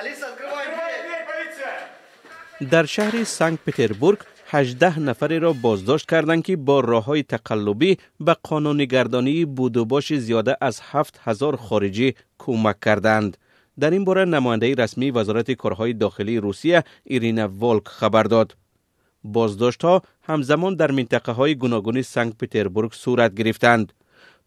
Алиса, открывай дверь! Полиция! Дар шаҳри Санкт Петербург 18 нафареро боздошт карданд, ки бо роҳҳои тақаллубӣ ба қонунигардонии будубоши зиёда аз 7000 хориҷӣ кӯмак карданд. Дар ин бора намояндаи расмии Вазорати корҳои дохилии Русия Ирина Волк хабар дод. Боздоштҳо ҳамзамон дар минтақаҳои гуногуни Санкт Петербург сурат гирифтанд.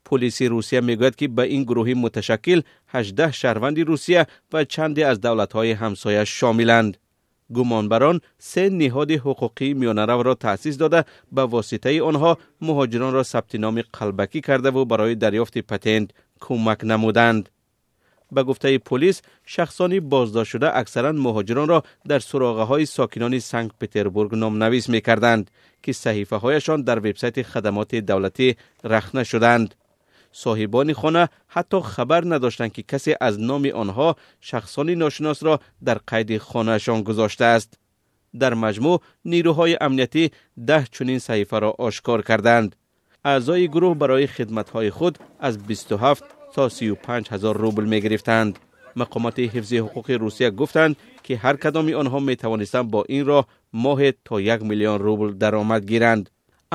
Полиси Русия мегӯяд, ки ба ин гурӯҳи муташаккил 18 шаҳрванди Русия ва чанде аз давлатҳои ҳамсоя шомиланд. Гумонбарон се ниҳоди ҳуқуқии миёнаравро таъсис дода, ба воситаи онҳо муҳоҷиронро сабти номи қалбакӣ кардаву барои дарёфти патент кӯмак намуданд. Ба гуфтаи полис, шахсони боздоштшуда аксаран муҳоҷиронро дар суроғаҳои сокинони Санкт Петербург номнавис мекарданд, ки саҳифаҳояшон дар вебсайти хадамоти давлатӣ рахна шуданд. Соҳибони хона ҳатто хабар надоштанд, ки касе аз номи онҳо шахсони ношиносро дар қайди хонаашон гузоштааст. Дар маҷмӯъ нирӯҳои амниятӣ 10 чунин саҳифаро ошкор карданд. Аъзои гурӯҳ барои хидматҳои худ аз 27 то 35 ҳазор рубл мегирифтанд. Мақомоти ҳифзи ҳуқуқи Русия гуфтанд, ки ҳар кадоми онҳо метавонистанд бо ин роҳ моҳе то 1 миллион рубл даромад гиранд.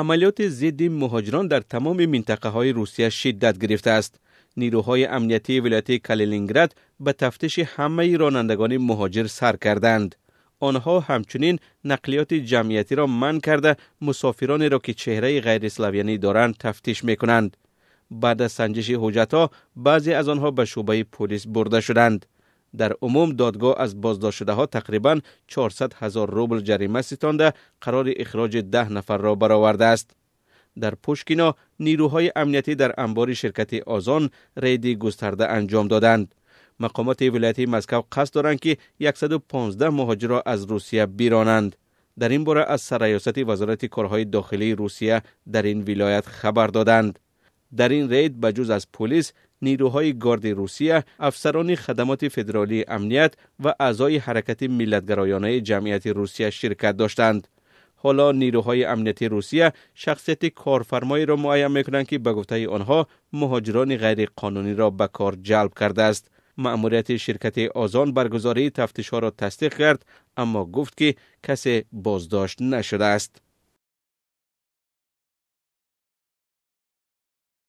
Амалиёти зидди муҳоҷирон дар тамоми минтақаҳои Русия шиддат гирифтааст. Нирӯҳои амниятии вилояти Калининград ба тафтиши ҳамаи ронандагони муҳоҷир сар карданд. Онҳо ҳамчунин нақлиёти ҷамъиятиро манъ карда, мусофиронеро, ки чеҳраи ғайриславянӣ доранд, тафтиш мекунанд. Баъд аз санҷиши ҳуҷҷатҳо баъзе аз онҳо ба шӯъбаи полис бурда шуданд. Дар умум додгоҳ аз боздоштшудаҳо тақрибан 400 ҳазор рубл ҷарима ситонда, қарори ихроҷи 10 нафарро баровардааст. Дар Пушкино нирӯҳои амниятӣ дар анбори ширкати Озон рейди густарда анҷом доданд. Мақомоти вилояти Москав қасд доранд, ки 115 муҳоҷирро аз Русия биронанд. Дар ин бора аз сарраёсати Вазорати корҳои дохилии Русия дар ин вилоят хабар доданд. Дар ин рейд ба ҷуз аз полис, нирӯҳои Гарди Русия, афсарони хадамоти федералии амният ва аъзои ҳаракати миллатгароёнаи Ҷамъияти Русия ширкат доштанд. Ҳоло нирӯҳои амнияти Русия шахсияти корфармоеро муайян мекунанд, ки ба гуфтаи онҳо муҳоҷирони ғайриқонуниро ба кор ҷалб кардааст. Маъмурияти ширкати Озон баргузории тафтишҳоро тасдиқ кард, аммо гуфт, ки касе боздошт нашудааст.